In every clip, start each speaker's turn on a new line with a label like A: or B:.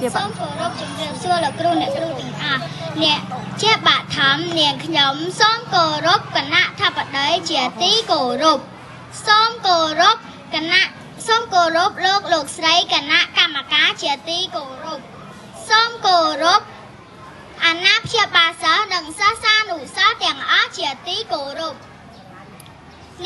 A: ជា
B: សូមគោរពជំរាបសួរលោកគ្រូអ្នកគ្រូទាំងអស់អ្នកជាបឋមនាងខ្ញុំសូមគោរពគណៈធិបតីជាទីគោរពសូមគោរពគណៈសូមគោរពលោកលោកស្រីគណៈកម្មការជាទីគោរពសូមគោរពអាណាព្យាបាលសិស្សនិងសិស្សានុសិស្សទាំងអស់ជាទីគោរព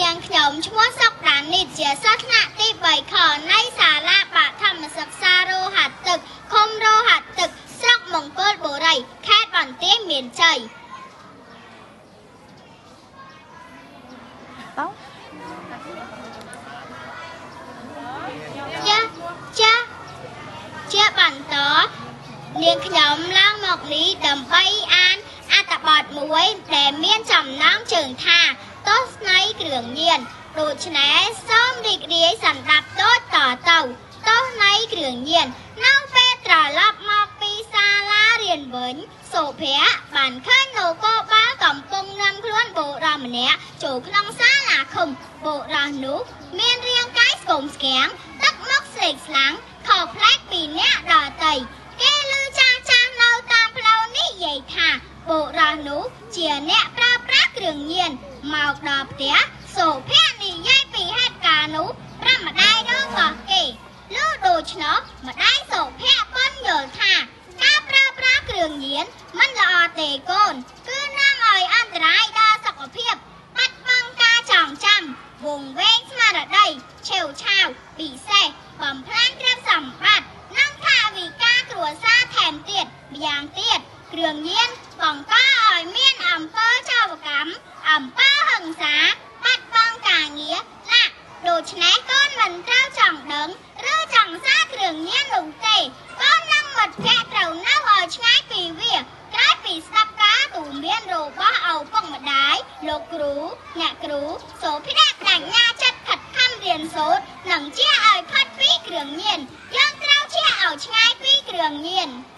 B: នាងខ្ញុំឈ្មោះសុកដានីតជាសិស្សថ្នាក់ទី3ខនៃសាលាបឋមសិក្សារោហទឹកឃុំរោហទឹកស្រុកមង្គលបុរីខេត្តបន្ទាយមានជ័យ
A: តោ
B: ចាចាជាបន្តនាងខ្ញុំឡើងមកនេះដើម្បីអានអត្ថបទមួយដែលមានចំណងជើងថាទស្សន័យគ្រឿងញៀនដូច្នេះសូមរីករាយសម្រាប់តូចតទៅទស្សន័យគ្រឿងញៀននៅពេលត្រឡប់មកពីសាលារៀនវិញសុភ័ក្របានឃើញលោកកបាលកំពុងនាំខ្លួនបុរសម្នាក់ចូលក្នុងសាលាឃុំបុរសនោះមានរាងកាយស្គមស្គាំងទឹកមុខស្លេកស្លាំងខុសប្លែកពីអ្នកដទៃគេឮចាស់ចាស់នៅតាមផ្លូវនិយាយថាបុរសនោះជាអ្នកប្រើប្រាស់គ្រឿងញៀនមកដល់ផ្ទះសុភ័ក្រនិយាយពីហេតុការណ៍នោះប្រាប់ម្ដាយរបស់គេឮដូច្នោះម្ដាយសុភ័ក្រប៉ុនយល់ថាការប្រើប្រាស់គ្រឿងញៀនមិនល្អទេកូនគឺនាំឲ្យអន្តរាយដល់សុខភាពបាត់បង់ការចងចាំវង្វេងស្មារតីឆេវឆាវពិសេសបំផ្លាញទ្រព្យសម្បត្តិនិងថវិកាគ្រួសារថែមទៀតម្យ៉ាងទៀតគ្រឿងញៀនបង្កឲ្យមានអំពើចោរកម្មអំពើហិង្សាបាត់បង់ការងារឡាក់ដូច្នេះកូនមិនត្រូវចង់ដឹងឬចង់សារគ្រឿងញៀននោះទេកូននិងមិត្តភក្តិត្រូវនៅឲ្យឆ្ងាយពីវាក្រោយពីស្ដាប់ការទូន្មានរបស់ឪពុកម្ដាយលោកគ្រូអ្នកគ្រូសូភៈបញ្ញាចិត្តខិតខំរៀនសូត្រនិងជៀសឲ្យផុតពីគ្រឿងញៀនយើងត្រូវជៀសឲ្យឆ្ងាយពីគ្រឿងញៀន។